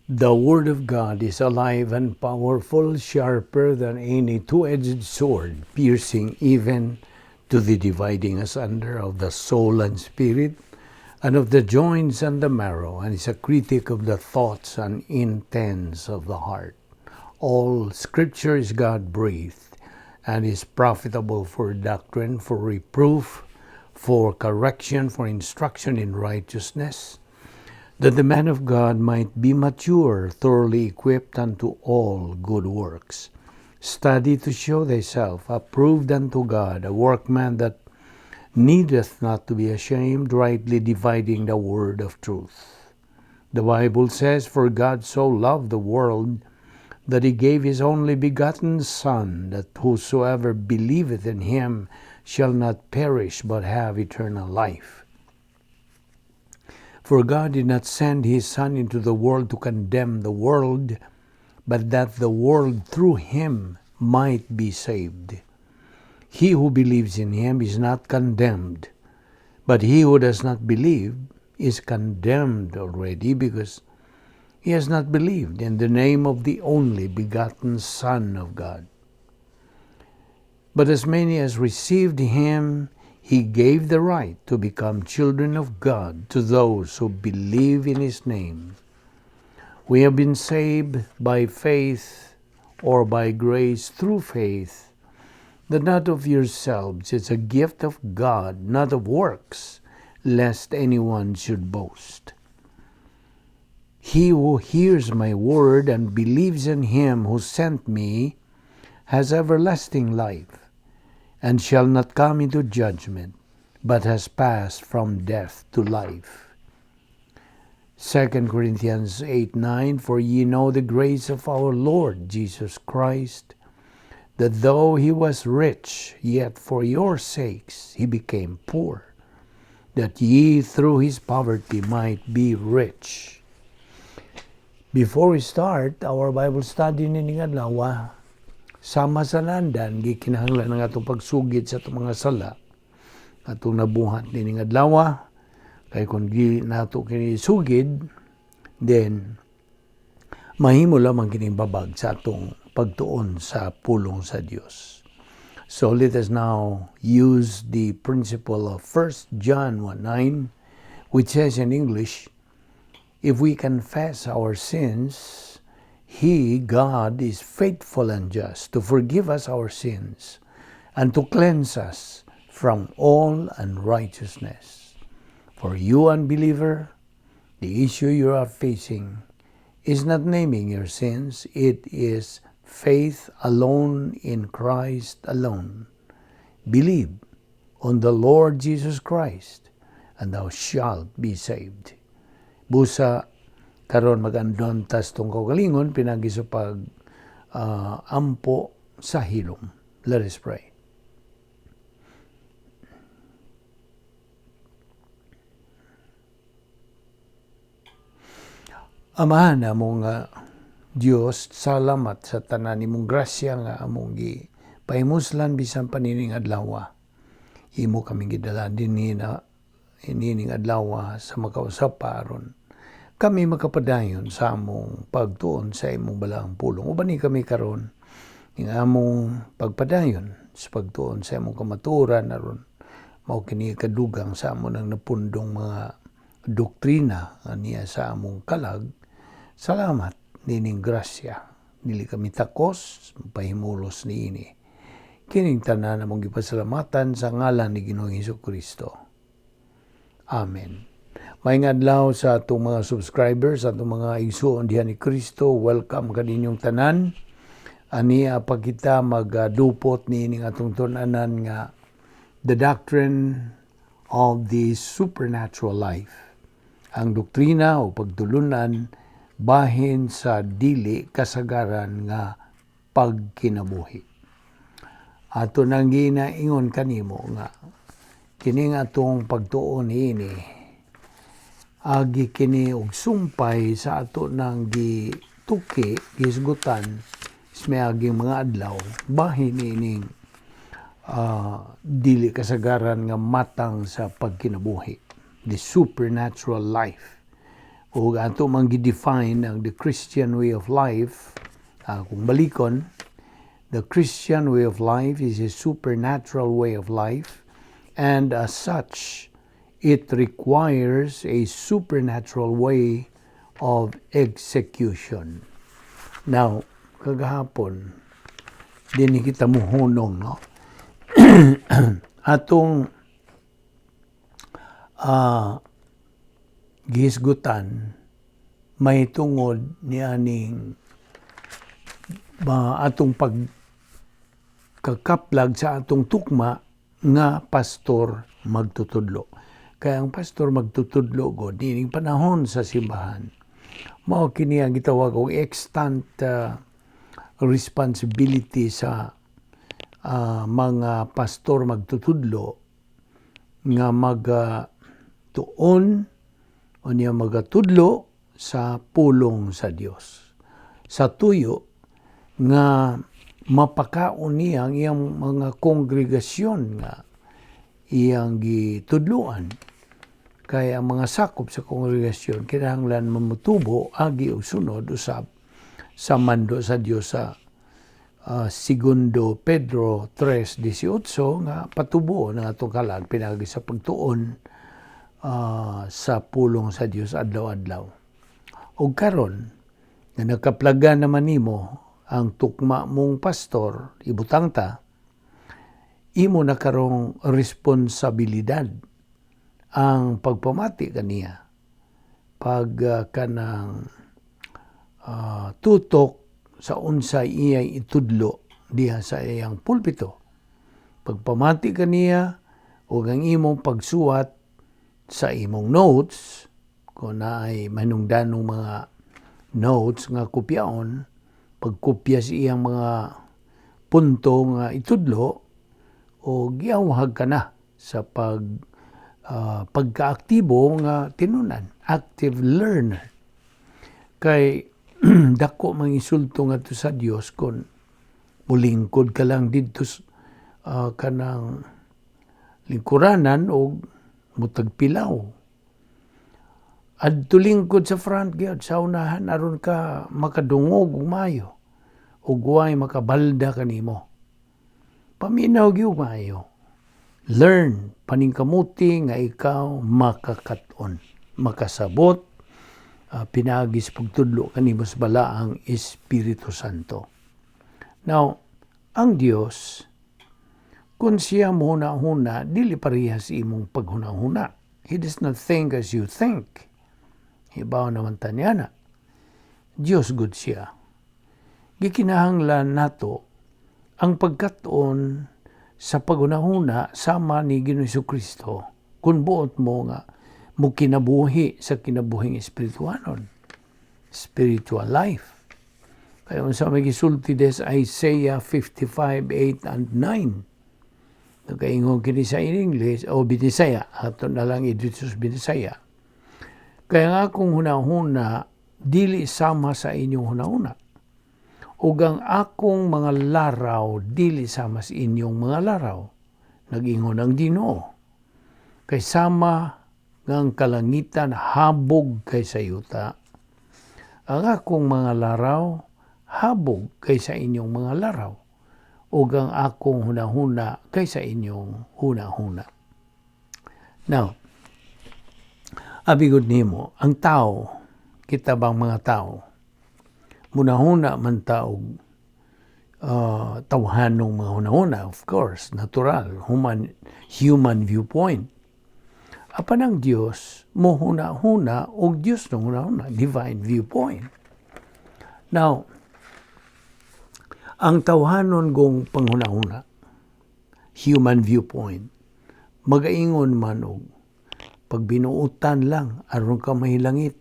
The Word of God is alive and powerful, sharper than any two-edged sword, piercing even to the dividing asunder of the soul and spirit, and of the joints and the marrow, and is a critic of the thoughts and intents of the heart. All Scripture is God-breathed, and is profitable for doctrine, for reproof, for correction, for instruction in righteousness, that the man of God might be mature, thoroughly equipped unto all good works. Study to show thyself approved unto God, a workman that needeth not to be ashamed, rightly dividing the word of truth. The Bible says, "For God so loved the world that he gave his only begotten Son, that whosoever believeth in him shall not perish but have eternal life." For God did not send his Son into the world to condemn the world, but that the world through him might be saved. He who believes in him is not condemned, but he who does not believe is condemned already, because he has not believed in the name of the only begotten Son of God. But as many as received him, he gave the right to become children of God, to those who believe in his name. We have been saved by faith, or by grace through faith, that not of yourselves, it's a gift of God, not of works, lest anyone should boast. He who hears my word and believes in him who sent me has everlasting life, and shall not come into judgment, but has passed from death to life. 2 Corinthians 8:9, "For ye know the grace of our Lord Jesus Christ, that though he was rich, yet for your sakes he became poor, that ye through his poverty might be rich." Before we start our Bible study nining adlaw, sama sa landan, gikinahanglan ang atong pagsugid sa atong mga sala atong nabuhat nining adlaw, kay kung di nato kini sugid, then mahimo lamang kining babag sa atong pagtuon sa pulong sa Dios. So let us now use the principle of 1 John 1:9, which says in English, "If we confess our sins, He, God, is faithful and just to forgive us our sins and to cleanse us from all unrighteousness." For you, unbeliever, the issue you are facing is not naming your sins, it is faith alone in Christ alone. Believe on the Lord Jesus Christ, and thou shalt be saved. Busa, karon mag-andam tas atong kaugalingon pinagi sa pag ampo sa hilom. Let us pray. Amahan among Dios, salamat sa tanan nimong grasya nga among gi pahimuslan bisan pa nining adlaw. Imo kaming gidala dinhi na inining adlaw sa makausap pa aron kami makapadayon sa among pagtuon sa imong balaang pulong. Uban ni kami karon ning among pagpadayon sa pagtuon sa imong kamatuoran aron mao kini kadugang sa among nang napundong mga doktrina niya sa among kalag. Salamat nining grasya. Dili kami takos pahimulos niini. Kining tanan among gipasalamatan sa ngalan ni Ginoong Hesus Kristo. Amen. Maayong adlaw sa atong mga subscribers, sa atong mga igsuon diha ni Kristo. Welcome kaninyong tanan. Ania pa kita magdupot niining atong tun-anan nga the doctrine of the supernatural life. Ang doktrina o pagtulunan bahin sa dili kasagaran nga pagkinabuhi. Ato nang ginaingon kanimo nga kining atong pagtuon niini agi kini og sumpay sa ato nang gituki, gihisgutan sa miaging mga adlaw bahin niining dili kasagaran nga matang sa pagkinabuhi, the supernatural life. O ato man gi-define ang the Christian way of life, kung balikon, the Christian way of life is a supernatural way of life, and as such, it requires a supernatural way of execution. Now, kagahapon, dinhi kita muhunong, no? Atong gihisgutan may tungod ni aning ba atong pag kakaplag sa atong tukma nga pastor magtutudlo. Kaya ang pastor magtutudlo god niining panahon sa simbahan. Mao kini ang gitawag og extant responsibility sa mga pastor magtutudlo nga maga tuon o niya magatudlo sa pulong sa Dios. Sa tuyo nga mapakaon niya ang iyang mga kongregasyon nga iyang gitudloan. Kaya ang mga sakop sa kongregasyon kinahanglan mamutubo agi og sunod usab sa mando sa Dios sa Segundo Pedro 3:18 nga patubo ng atong kalag pinaagi sa pagtuon sa pulong sa Dios adlaw-adlaw. Og karon nga nakaplaga naman nimo ang tukma mong pastor, ibutang ta, imo na karong responsibilidad ang pagpamati kaniya, pag kanang tutok sa unsay iyang itudlo diha sa iyang pulpito, pagpamati kaniya ug ang imong pagsuwat sa imong notes kung naay mahinungdanong mga notes nga kopyaon, pagkopya sa iyang mga punto nga itudlo o giyawhag ka na sa pagkaaktibo nga tinunan, active learner. Kay dako mang insulto ngadto sa Dios kung mulingkod ka lang didto kanang lingkuranan og mutagpilaw. Adto lingkod sa front gyud, sa unahan, aron ka makadungog og maayo ug way makabalda kanimo. Paminaw gyud maayo. Learn, paningkamuti nga ikaw makakaton, makasabot pinaagi sa pagtudlo kanimo sa Balaang Espiritu Santo. Now, ang Dios, kung siya mohuna-huna, dili parehas imong paghuna-huna. He does not think as you think. Hibaw naman ta niya na. Diyos gud siya. Gikinahanglan nato ang pagkat-on sa paghunahuna sama ni Ginoong Kristo kung buot mo nga mo kinabuhi sa kinabuhing espirituanon, spiritual life. Kaya unsa may gisulti des Isaiah 55, 8 and 9. Nakaingon kini sa in English o Binisaya, ato na lang idito sa Binisaya. "Kaya nga akong hunahuna dili sama sa inyong hunahuna, ug ang akong mga laraw dili sama sa inyong mga laraw, nag-ingon ang Ginoo. Kay sama nga ang kalangitan habog kaysa yuta, ang akong mga laraw habog kaysa inyong mga laraw, ug ang akong hunahuna kaysa inyong hunahuna." Now, abi gud nimo, ang tao, kita bang mga tao, munahuna man ta og tawhanong mga hunahuna, of course, natural, human viewpoint. Apan ang Dios mohuna-huna og Dios ng hunahuna, divine viewpoint. Now, ang tawhanon gong panghunahuna, human viewpoint, magaingon man og pagbinuutan lang aron ka mahilangit.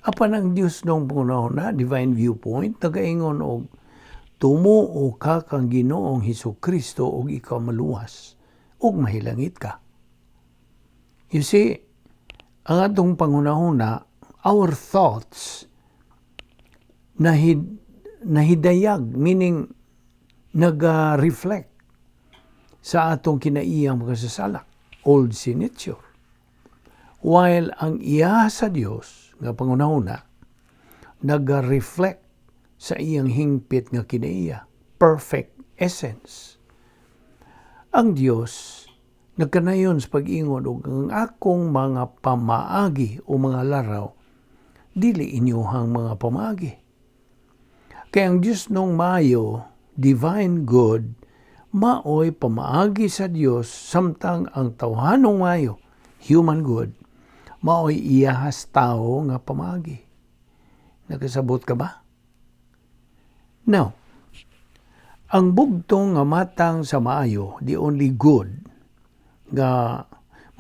Apan ang Dios nong panghunahuna, divine viewpoint, nagaingon og tumuo ka kang Ginoong Hesus Kristo ug ikaw maluwas ug mahilangit ka. You see, ang atong panghunahuna, our thoughts, nahidayag, meaning naga-reflect sa atong kinaiyang makasasala, old sin nature. While ang iya sa Dios, nga panghunahuna naga-reflect sa iyang hingpit nga kinaiya, perfect essence. Ang Dios nagkanayon sa pag-ingon og ang akong mga pamaagi o mga laraw dili inyuhang mga pamaagi. Kay ang Diosnong maayo, divine good, maoy pamaagi sa Dios, samtang ang tawhanong maayo, human good, maoy iyahas tao nga pamaagi. Nakasabot ka ba? Now, ang bugtong nga matang sa maayo, the only good nga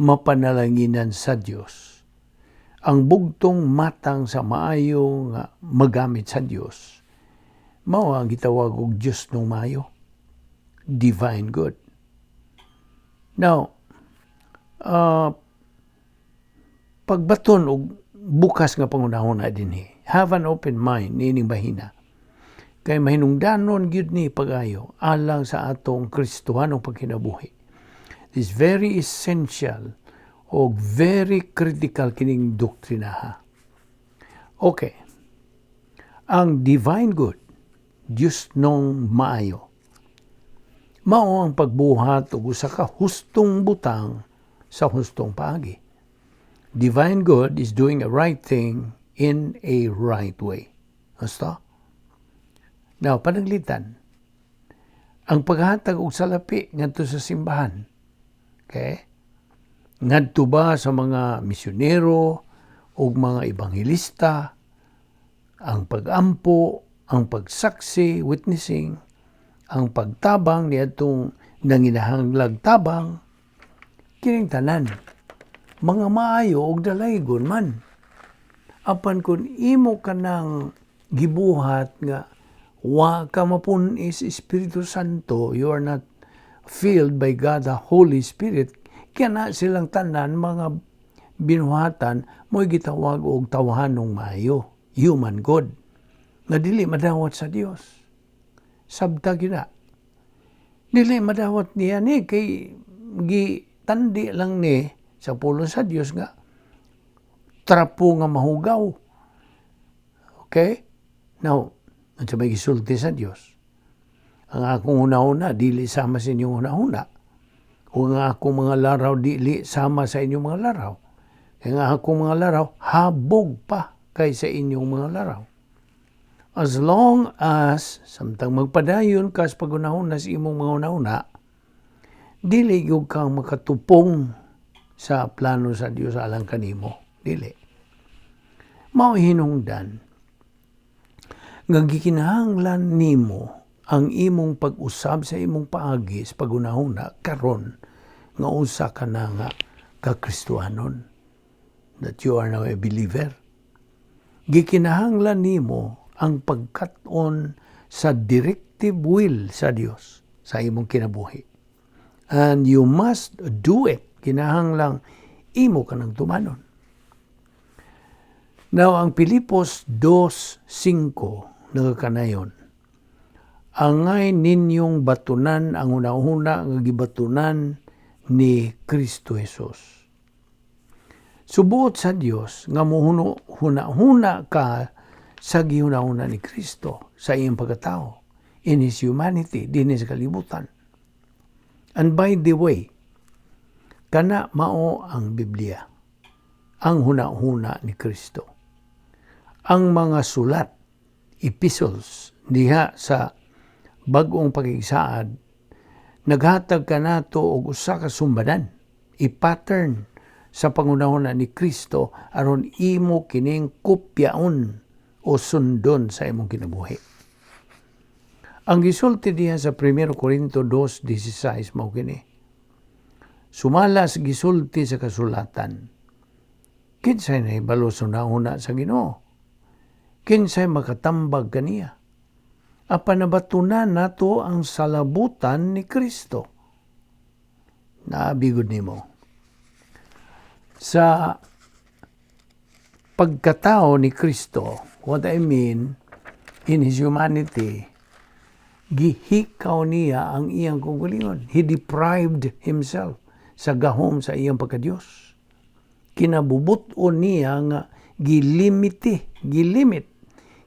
mapanalanginan sa Dios, ang bugtong matang sa maayo nga magamit sa Dios, mao ang gitawag og Diosnong maayo, divine good. Now, pagbaton og bukas nga panghunahuna dinhi, have an open mind niining bahina. Kay mahinungdanon gyud ni pag-ayo alang sa atong Kristohanong pagkinabuhi. Is very essential o very critical kining doktrinaha. Okay. Ang divine good, Diosnong maayo, mao ang pagbuhat og usa ka hustong butang sa hustong paagi. Divine good is doing a right thing in a right way. Basta? Now, pananglitan, ang paghatag og salapi ngadto sa simbahan, okay? Ngadto ba sa mga misyonero o mga ebanghelista, ang pagampo, ang pagsaksi, witnessing, ang pagtabang niadtong nanginahanglag tabang, kining tanan mga maayo og dalaygon man. Apan kung imo kanang gibuhat nga wa ka mapun-i sa Espiritu Santo, you are not filled by God the Holy Spirit, kana silang tanan mga binuhatan mo'y gitawag og tawhanong maayo, human good, nga dili madawat sa Dios. Sabta gina. Dili madawat niya ni kay gitandi lang ni sa pulong sa Dios nga trapo nga mahugaw. Okay? Now, unsa may gisulti sa Dios? Ang akong hunahuna dili sama sa inyong hunahuna. O ang akong mga laraw dili sama sa inyong mga laraw. Kaya ang akong mga laraw habog pa kaysa inyong mga laraw. As long as samtang magpadayon ka sa paghunahuna sa imong mga hunahuna, dili gyud kang makatupong sa plano sa Dios alang kanimo. Dili. Mao hinungdan nga gikinahanglan nimo ang imong pag-usab sa imong paagi sa paghunahuna karon nga usa ka na nga ka-Kristohanon, that you are now a believer. Gikinahanglan nimo ang pagkat-on sa directive will sa Dios sa imong kinabuhi. And you must do it. Kinahanglang imo ka nang tumanon. Now, ang Pilipos 2.5 nagakanayon, angay ninyong batunan ang hunahuna nga gibatunan ni Kristo Jesus. Subuot sa Dios nga muhuno huna-huna ka sa gihuna-huna ni Kristo sa iyang pagkatao, in His humanity dinhi sa kalibutan. And by the way, kana mao ang Biblia, ang huna-huna ni Kristo. Ang mga sulat, epistles, diha sa Bag-ong Pakigsaad, naghatag kanato og usa ka sumbanan, i-pattern sa panghunahuna ni Kristo aron imo kining kopyaon o sundon sa imong kinabuhi. Ang gisulti diha sa 1 Corinto 2:16 mao kini. Sumala sa gisulti sa kasulatan, kinsay nahibalo sa hunahuna sa Ginoo? Kinsay makatambag kaniya? Apan nabatunan nato ang salabutan ni Kristo. Naabigod nimo. Sa pagkatao ni Kristo, what I mean, in His humanity, gihikaw niya ang iyang kaugalingon. He deprived Himself sa gahom sa iyang pagkadiyos. Kinabubut-on niya nga Gilimite, gilimit.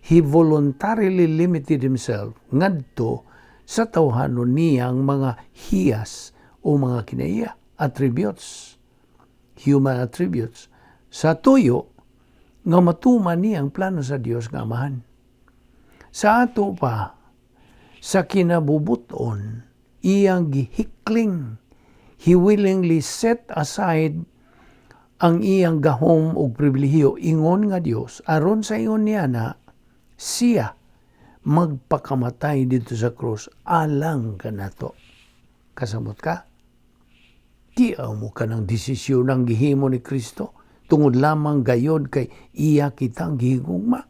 He voluntarily limited himself ngadto sa tawhanon niyang mga hiyas o mga kinaiya, attributes, human attributes, sa tuyo nga matuman niya ang plano sa Dios nga Amahan. Sa ato pa, sa kinabubuton, iyang gihikling, he willingly set aside ang iyang gahom ug pribilehiyo ingon nga Dios aron sa ingon niya na siya magpakamatay didto sa krus alang kanato. Kasamot ka? Tiaw mo kanang desisyon ang gihimo ni Kristo tungod lamang gayod kay iya kitang gihigugma.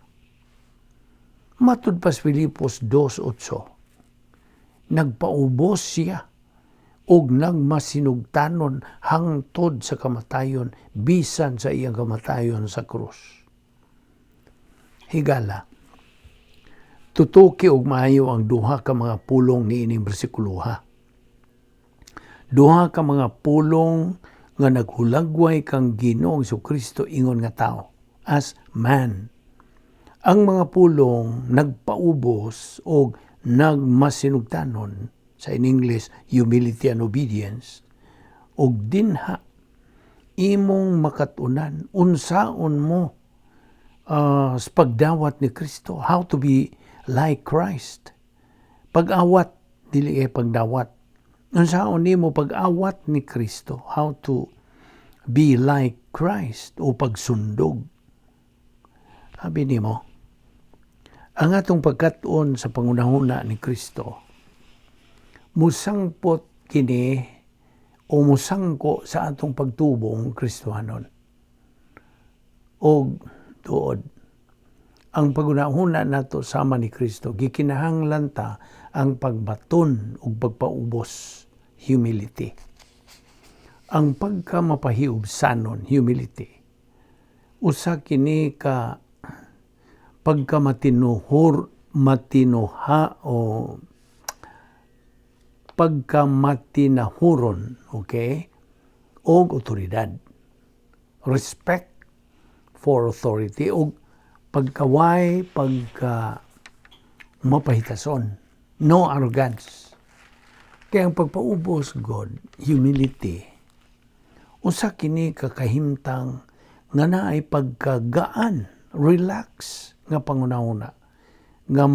Matud pa sa Filipos 2:8, nagpaubos siya og nagmasinugtanon hangtod sa kamatayon, bisan sa iyang kamatayon sa krus. Higala, tutuki og maayo ang duha ka mga pulong niining bersikulo ha. Duha ka mga pulong nga naghulagway kang Ginoong Kristo ingon nga tao, as man. Ang mga pulong nagpaubos og nagmasinugtanon, sa in English, humility and obedience, og dinha imong makatunan unsaon mo sa pagdawat ni Kristo, how to be like Christ. Pag-awat, dili eh pagdawat. Unsaon nimo pag-awat ni Kristo, how to be like Christ o pagsundog. Sabi nimo, ang atong pagkat-on sa pangunahuna ni Kristo, musangpot kini o musangko sa atong pagtubong Kristohanon. Og tuod, ang pagunahuna nato sama ni Kristo, gikinahanglan ta ang pagbaton ug pagpaubos, humility. Ang pagkamapahiubsanon, humility, usa kini ka pagkamatinuhor, matinuha o pagkamatinahuron, okay? Og otoridad. Respect for authority og pagkaway, pagka mapahitason. No arrogance. Kaya ang pagpaubos God, humility, usa kini kakahimtang nga naay pagkagaan, relax nga pangunahuna, nga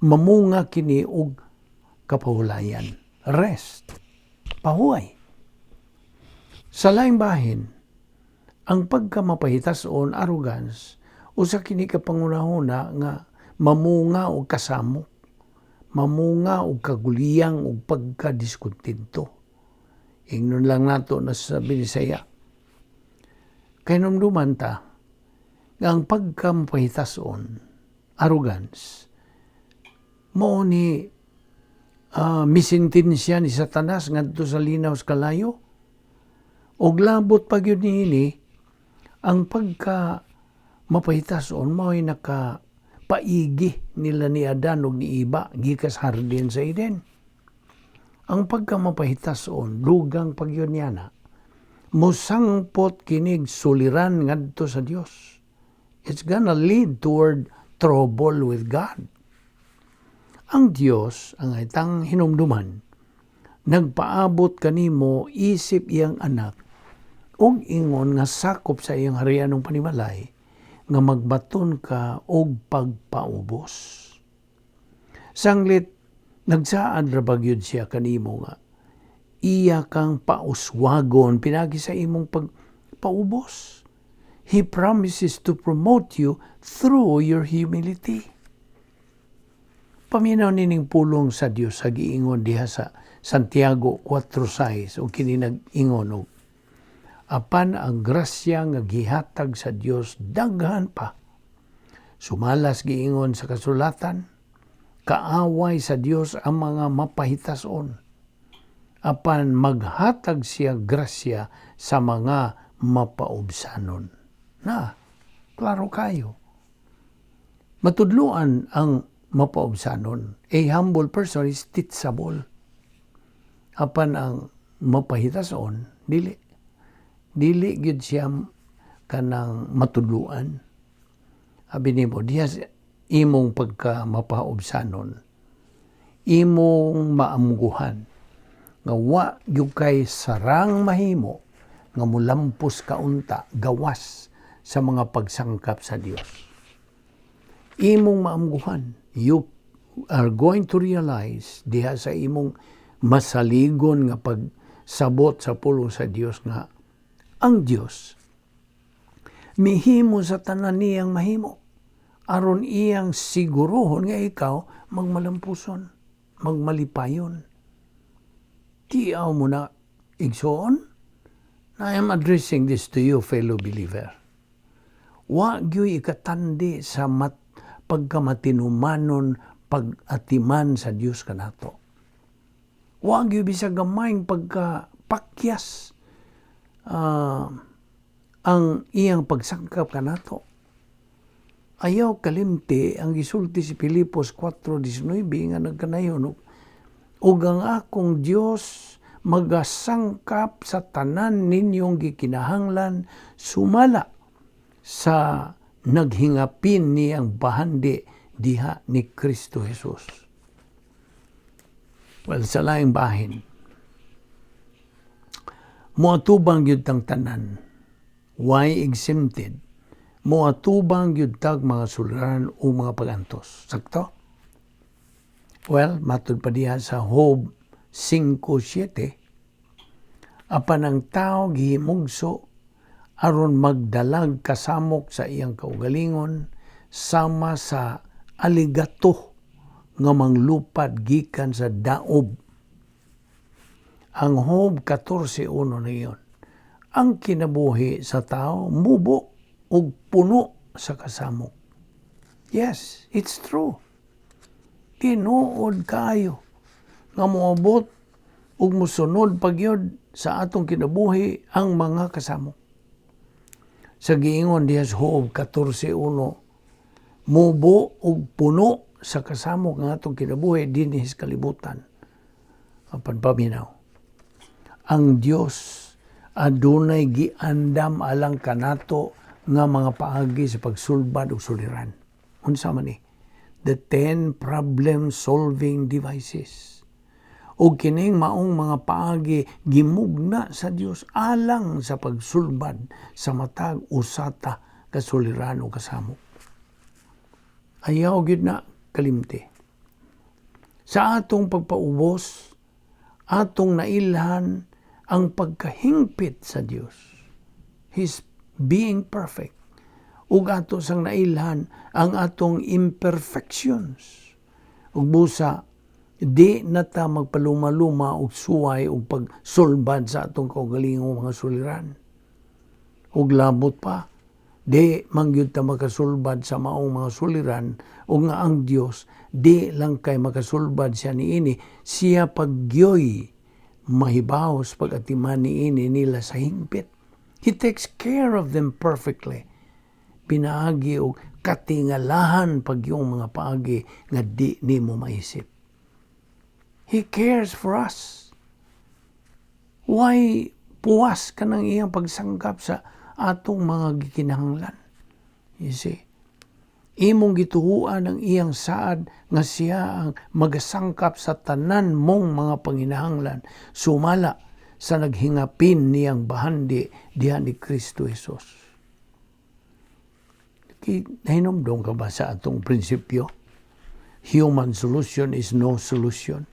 mamunga kini og kapahulayan. Rest. Pahuway. Sa laing bahin, ang pagkamapahitason, arrogance, usa kini ka pangunahuna nga mamunga og kasamok, mamunga og kaguliyang og pagkadiskontento. Ingnon lang nato na sa Binisaya. Kay numduman ta nga ang pagkamapahitason, arrogance, mao ni misintensya ni Satanas ngadto sa linaw sa kalayo. Og labot pa gyud niini, ang pagka mapahitason mao'y naka paigi nila ni Adan ug ni Eva gikas hardin sa Eden. Ang pagka mapahitason, dugang pa gyud niya na, musangpot kinig suliran ngadto sa Dios. It's gonna lead toward trouble with God. Ang Dios ang itang hinumduman, nagpaabot kanimo isip iyang anak ug ingon nga sakop sa iyang harianong panimalay nga magbaton ka og pagpaubos. Sanglit nagsaad ra ba gyud siya kanimo nga iya kang pauswagon pinagi sa imong pagpaubos. He promises to promote you through your humility. Paminaw nining pulong sa Dios sa giingon diha sa Santiago 4:6, ug kini nag-ingon og apan ang grasya nga gihatag sa Dios daghan pa. Sumalas giingon sa kasulatan, kaaway sa Dios ang mga mapahitason. Apan maghatag siya grasya sa mga mapaubsanon. Na, klaro kayo. Matudluan ang mapaubsanon. A humble person is teachable. Apan ang mapahitason, dili. Dili gyud siya kanang matudluan. Abi nimo diha sa imong pagka mapaobsanon, imong maamguhan nga wa gyud kay sarang mahimo nga mulampos kaunta gawas sa mga pagsangkap sa Dios. Imong maamguhan, you are going to realize diha sa imong masaligon nga pagsabot sa pulong sa Dios nga ang Dios mihimo sa tanan niyang mahimo aron iyang siguruhon nga ikaw magmalampuson, magmalipayon. Tiaw mo na, igsoon. I am addressing this to you, fellow believer. Wa gyoy ikatandi sa pagkamatinumanon pag-atiman sa Dios kanato. Wa gyoy bisag gamayng pagkapakyas ang iyang pagsangkap kanato. Ayaw kalimti ang gisulti si Filipos 4:19 nga nagkanayon, "Ug ang akong Dios magasangkap sa tanan ninyong gikinahanglan sumala sa naghingapin niyang bahandi diha ni Kristo Jesus." Well, sa laing bahin, moatubang gyud tang tanan, why exempted, moatubang gyud tag mga suliran o mga pagantos. Sakto? Well, matud pa diha sa Job 5:7, apan ang tao gihimugso aron magdalag kasamok sa iyang kaugalingon sama sa aligato nga manglupad gikan sa daob. Ang Job 14:1 na iyon. Ang kinabuhi sa tao mubo ug puno sa kasamok. Yes, it's true. Tinuod kaayo nga moabot ug mosunod pagyud sa atong kinabuhi ang mga kasamok. Sa giingon diha sa Job 14:1, mubo ug puno sa kasamok nga atong kinabuhi dinhi sa kalibutan. Apan paminaw, ang Dios adunay giandam alang kanato nga mga paagi sa pagsulbad og suliran. Unsa man ni? The 10 problem solving devices. Ug kining maong mga paagi gimugna sa Dios alang sa pagsulbad sa matag usata kasuliran o kasamok. Ayaw gyud na kalimti. Sa atong pagpaubos, atong nailhan ang pagkahingpit sa Dios. His being perfect. Ug ato sang nailhan ang atong imperfections. Ug busa, di na ta magpaluma-luma og suway og pagsulbad sa atong kaugalingong mga suliran. Ug labot pa, di mangyud ta makasulbad sa maong mga suliran ug nga ang Dios di lang kay makasulbad siya niini, siya pagyoy mahibaw sa pag-atiman niini nila sa hingpit. He takes care of them perfectly. Pinaagi og katingalahan pagyong mga paagi nga di nimo maisip. He cares for us. Why puwas ka ng iyang pagsangkap sa atong mga gikinahanglan? You see? Imong gituhuan ang iyang saad nga siya ang magasangkap sa tanan mong mga panginahanglan sumala sa naghingapin niyang bahandi diha ni Kristo Jesus. Nahinomdom ka ba sa atong prinsipyo? Human solution is no solution.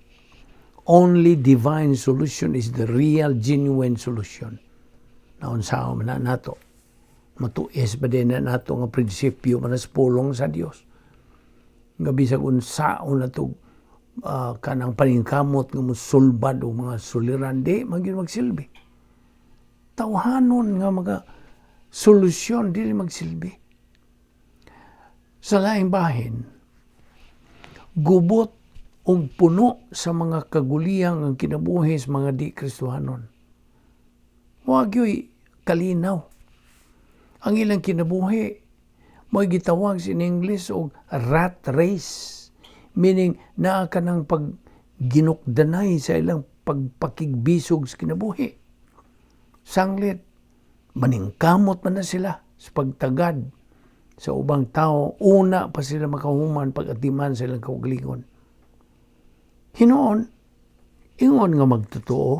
Only divine solution is the real, genuine solution. Naunsa man na nato? Matuis ba din na nato nga prinsipyo man sa pulong sa Dios? Nga bisag unsaon na to kanang paningkamot nga mosulbad og mga suliran, di man gyud magsilbi. Tawhanon nga mga solusyon dili magsilbi. Sa laing bahin, gubot og puno sa mga kaguliyang ang kinabuhi sa mga di Kristohanon. Wa gyoy kalinaw. Ang ilang kinabuhi mo'y gitawag in English og rat race, meaning naa ka ng pagginukdanay sa ilang pagpakigbisog sa kinabuhi. Sanglit, maningkamot man na sila. sa pagtagad sa ubang tao, una pa sila makahuman pag-atiman sa ilang kaugalingon. Hinuon, ingon nga magtotoo,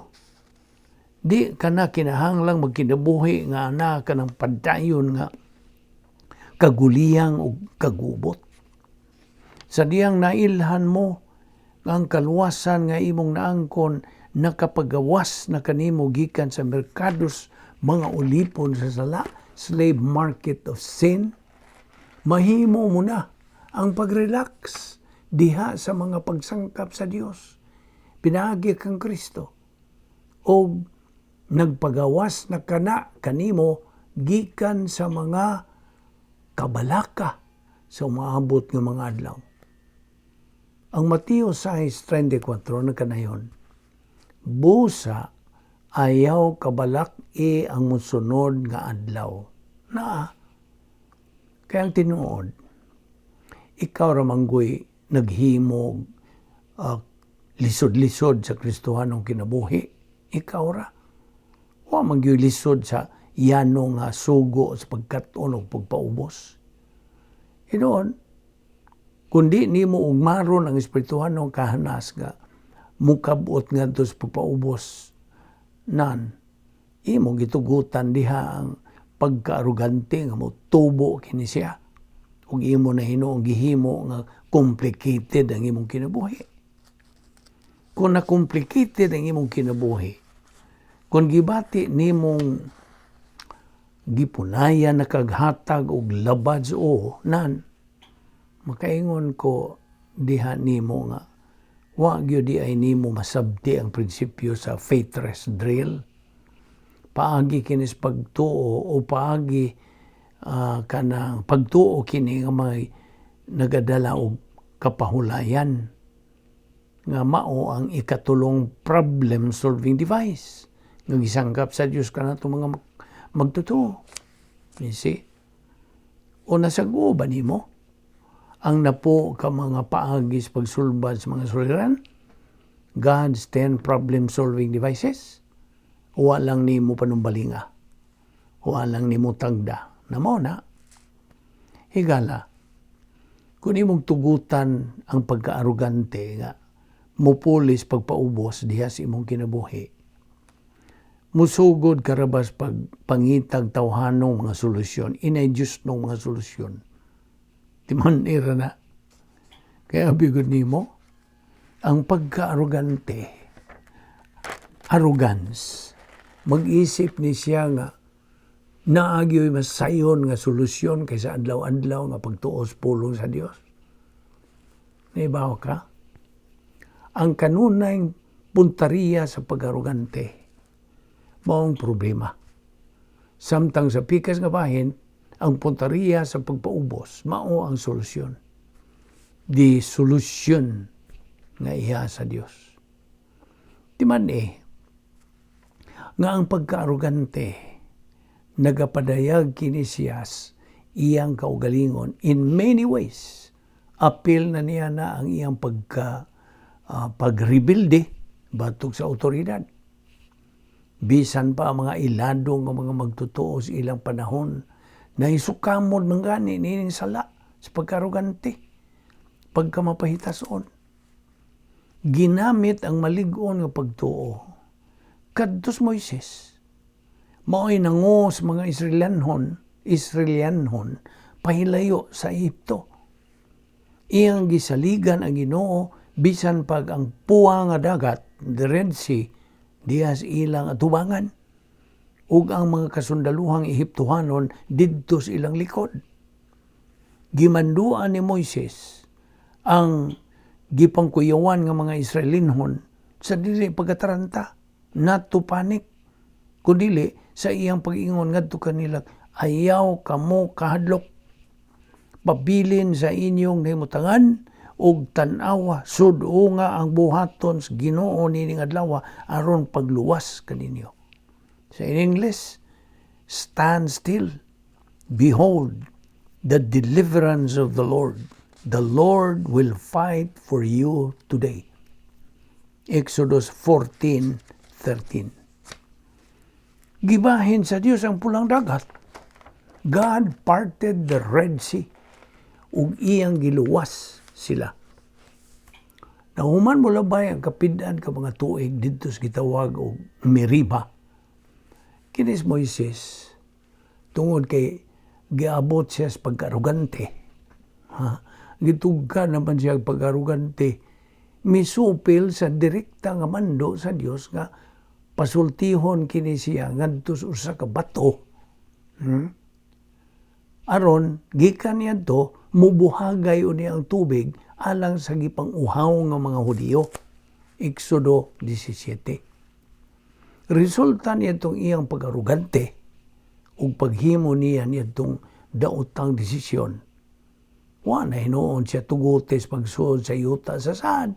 di ka na kinahanglang magkinabuhi nga ana ka ng padayon nga kaguliyang o kagubot. Sa diyang nailhan mo nga ang kaluwasan nga imong naangkon nakapagawas na kanimo gikan sa merkados mga ulipon sa sala, slave market of sin, mahimo mo na ang pagrelax diha sa mga pagsangkap sa Dios pinaagi kang Kristo, og nagpagawas na kana kanimo gikan sa mga kabalaka sa umaabot nga mga adlaw. Ang Mateo 6:34 nagkanayon, "Busa ayaw kabalak-i ang mosunod nga adlaw." Na, kaya ang tinuod, ikaw ra manggoy naghimog lisod-lisod sa Kristohanong kinabuhi. Ikaw ra. Wa man gyud lisod sa yano nga sugo sa pagkat-on o pagpaubos. Hinuon, kundi nimo ugmaron ang espirituhanong kahanas nga mukabot ngadto sa pagpaubos nan, imo gitugutan diha ang pagkaarogante nga motubo kini siya ug imo na hinuong gihimo nga complicated ang imong kinabuhi. Kung na complicated ang imong kinabuhi, kung gibati nimong gipunayan na kaghatag og labad o nan, makaingon ko diha nimo nga wa gyud di ay nimo masabti ang prinsipyo sa faith rest drill. Paagi kinis pagtuo o paagi kanang pagtuo kini nga may nagadala og kapahulayan nga mao ang ikatulong problem solving device nga gisangkap sa Dios kanato mga magtotoo. You see? O nasago ba nimo ang napo ka mga paagi sa pagsulbad sa mga suliran? God's 10 problem solving devices? Wa lang nimo panumbalinga. Wa lang nimo tagda. Na mao na. Higala, kung imong tugutan ang pagkaarogante nga mupulis pagpaubos diha sa imong kinabuhi, musugod karabas pag pangitag tawhanong mga solusyon, inay Diyos nung mga solusyon. Timan ira na. Kaya bigod nimo, ang pagka-arogante, arrogance, mag-isip ni siya nga naagyo'y mas sayon nga solusyon kaysa adlaw-adlaw nga pagtuos pulong sa Dios. Naibaw ka? Ang kanunay puntariya sa pag-arogante, maong problema. Samtang sa pikas nga bahin, ang puntariya sa pagpaubos, mao ang solusyon. The solution nga iya sa Dios. Di man eh, nga ang pagkaarogante, nagapadayag kini siyas iyang kaugalingon in many ways. Apil na niya na ang iyang pagrebilde batok sa otoridad. Bisan pa ang mga ilado nga mga magtotoo sa ilang panahon, na isukamod man gani nining sala sa pagkarugante, pagkamapahitason. Ginamit ang malig-on nga pagtuo. Kadtos Moises, mao'y nango sa mga Israelianhon pahilayo sa Ehipto. Iyang gisaligan ang Ginoo bisan pag ang puwa nga dagat, the Red Sea, diha sa ilang atubangan. Ug ang mga kasundaluhang Ehiptohanon didto sa ilang likod. Gimanduan ni Moises ang gipangkuyawan nga mga Israelinhon sa dili pagkataranta, not to panic, kundili sa iyang pag-ingon ngadto kanila, "Ayaw kamo kahadlok. Pabilin sa inyong nahimutangan ug tan-awa, sud-o nga ang buhaton sa Ginoo nining adlaw aron pagluwas kaninyo." Sa in English, "Stand still. Behold the deliverance of the Lord. The Lord will fight for you today." Exodus 14:13. Gibahin sa Dios ang Pulang Dagat. God parted the Red Sea ug iyang giluwas sila. Nahuman molabay ang kapid-an ka mga tuig didto sa gitawag og Meriba. Kini si Moises, tungod kay giabot siya sa pagkaarugante. Ha? Gitugka naman siya pag-arugante. Misupil sa direkta nga mando sa Dios nga pasultihon kini siya ngadto sa usa ka bato. Aron gikan niadto mubuhagay uni ang tubig alang sa gipang-uhaw nga mga Hudiyo. Exodo 17. Resulta niadtong iyang pag-arugante ug paghimo niya niadtong daotang desisyon. Wa na hinuon siya tuguti sa pagsuod sa yuta sa sad.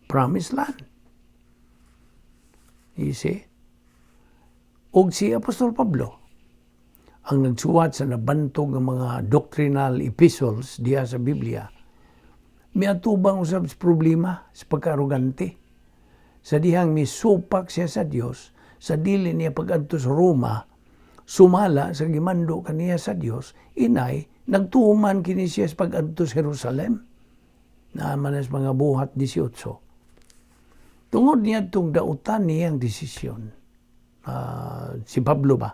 Promised land. You see? Og si Apostol Pablo, ang nagsuwat sa nabantog ng mga doctrinal epistles diha sa Biblia, miatubang usab sa problema sa pagkaarugante. Sa dihang misupak siya sa Dios, sa dili niya pag-adto sa Roma, sumala sa gimando kaniya sa Dios, inay nagtuman kini siya sa pag-adto sa Jerusalem. Naa man sa Mga Buhat 18. Tungod niya itong dautan niyang desisyon, si Pablo ba,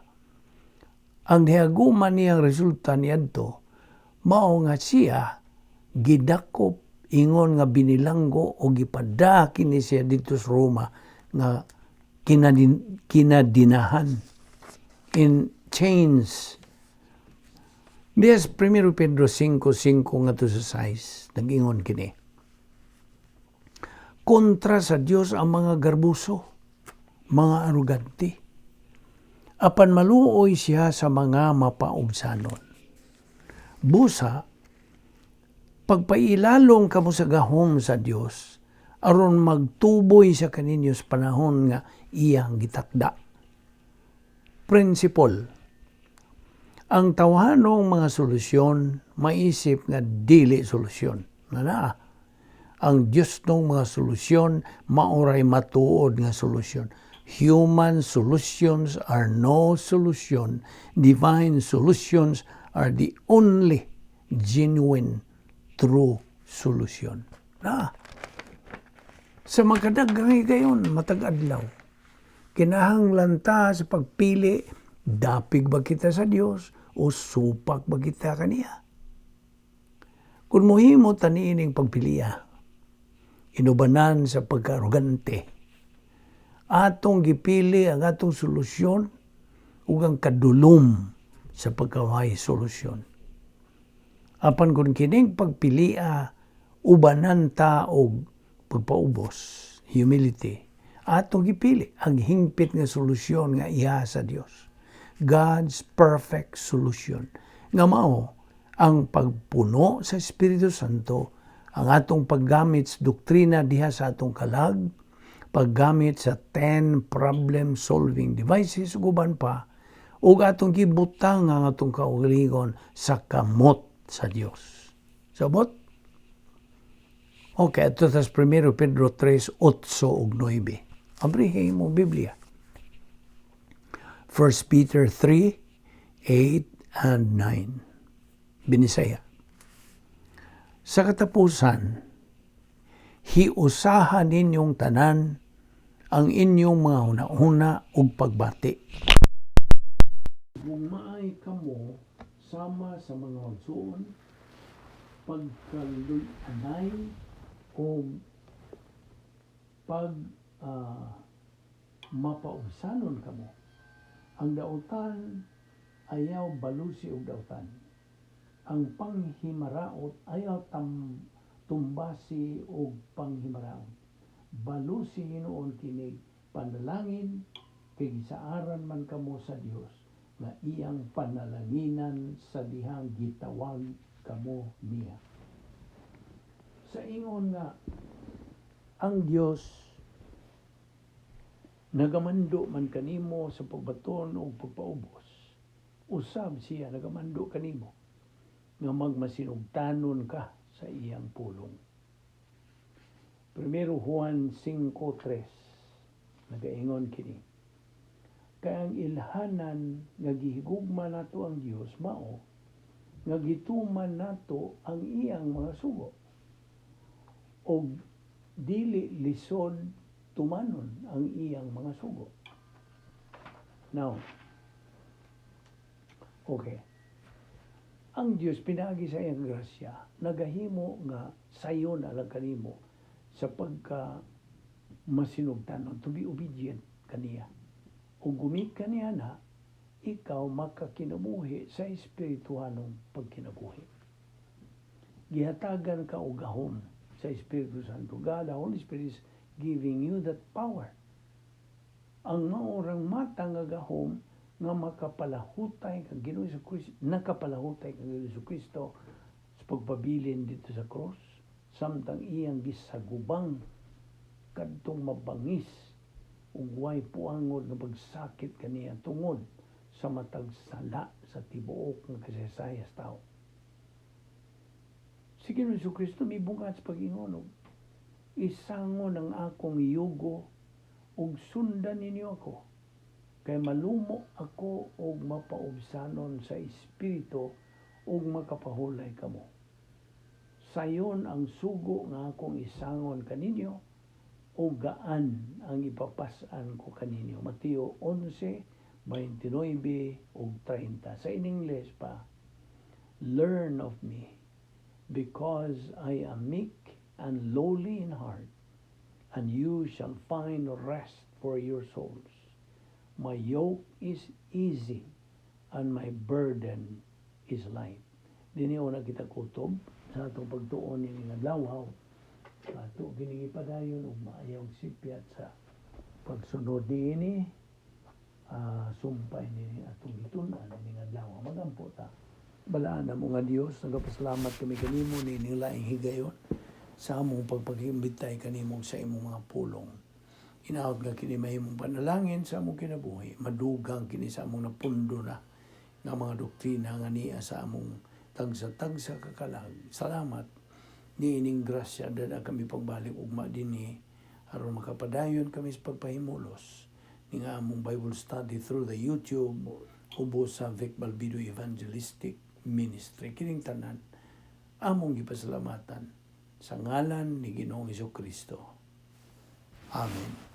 ang nihaguman niyang resulta niadto, mao nga siya gidakop ingon nga binilanggo o gipada kini siya didto sa Roma nga kinadinahan in chains. Yes, 1 Pedro 5:5 ngadto sa 6, nag-ingon kini. Kontra sa Dios ang mga garbuso, mga arugante. Apan maluoy siya sa mga mapaubsanon. Busa, pagpailalong kamo sa gahom sa Dios, aron magtuboy siya kaninyo sa panahon nga iyang gitakda. Principle: ang tawhanong mga solusyon maisip nga dili solusyon. Na naa. Ang Diyos ng mga solusyon maoray matuod nga solusyon. Human solutions are no solution. Divine solutions are the only genuine, true solution. Na. Sa makadaghang higayon, matag adlaw, kinahanglan ta sa pagpili, dapig ba kita sa Dios o supak ba kita kaniya? Kung mohimo ta niining pagpiliya, inubanan sa pagkaarugante, atong gipili ang atong solusyon ug ang kadulom sa pagkaway solusyon. Apan kung kining pagpilia ubanan ta og pagpaubos, humility, atong gipili ang hingpit nga solusyon nga iya sa Dios. God's perfect solution nga mao ang pagpuno sa Espiritu Santo, ang atong paggamit sa doktrina diha sa atong kalag, paggamit sa 10 problem solving devices ug uban pa, ug atong gibutang ang atong kaugalingon sa kamot sa Dios. Sabot? Okay, ito sa 1 Pedro 3, 8 ug 9. Abrihin mo Biblia. 1 Peter 3, 8 and 9. Binisaya. Sa katapusan, hiusahan ninyong tanan ang inyong mga hunahuna ug pagbati. Gugmaay kamo sama sa mga magsuon, pagkaluy-anay o pag mapaubsanon kamo. Ang dautan ayaw balusi og dautan. Ang panghimaraot ayaw tumbasi og panghimaraot. Balusi hinuon kini panalangin kay gisaaran man kamo sa Dios nga iyang panalanginan sa dihang gitawag kamo niya. Sa ingon nga ang Dios nagamando man kanimo sa pagbaton o pagpaubos, usab siya nagamando kanimo nga magmasinugtanon ka sa iyang pulong. 1 Juan 5:3 nagaingon kini. Kay ang ilhanan nga gihigugma nato ang Dios mao nga gituman nato ang iyang mga sugo. Og dili lisod tumanon ang iyang mga sugo. Now, okay. Ang Dios, pinaagi sa iyang grasya, nagahimo nga sayon alang kanimo sa pagka masinugtanon, to be obedient kaniya. Ug gumikan niya na, ikaw makakinabuhi sa espirituhanong pagkinabuhi. Gihatagan ka og gahom sa Espiritu Santo. God, the Holy Spirit, is giving you that power. Ang maurang mata nga gahom nga makapalahutay kang Ginoong Kristo, nakapalahutay kang Ginoong Kristo sa pagpabilin dito sa cross, samtang iyang gisagubang kadtong mabangis ug way puangod nga pagsakit kaniya tungod sa matag sala sa tibuok nga kasaysayan sa tao. Si Ginoong Kristo mibungat sa pag-ingon og "Isangon ang akong yugo ug sundan ninyo ako, kay malumo ako ug mapaubsanon sa espiritu, ug makapahulay kamo. Sayon ang sugo nga akong isangon kaninyo ug gaan ang ipapas-an ko kaninyo." Mateo 11:29 ug 30. Sa in English pa, "Learn of me, because I am meek and lowly in heart, and you shall find rest for your souls. My yoke is easy and my burden is light." Dinhi na kita kutob sa atong pagtuon ini nga adlaw. Ato kining ipadayon ug maayaw sipyat sa pagsunod niini, sumpay ni atong gitun-an ini nga adlaw. Magampo ta. Balaan mo nga Dios, nagapasalamat kami kanimo niining laing higayon sa among pagpakiimbitay kanimo sa imong mga pulong. Hinaot nga kini mahimong panalangin sa among kinabuhi, madugang kini sa among napundo na nga mga doktrina nga niya sa among tagsa-tagsa kakalag. Salamat niining grasya, dada kami pagbalik ugma dinhi aron makapadayon kami sa pagpahimulos ni nga among Bible study through the YouTube ubos sa Vic Balbido Evangelistic Ministry. Kining tanan among gipasalamatan sa ngalan ni Ginoong Kristo. Amen.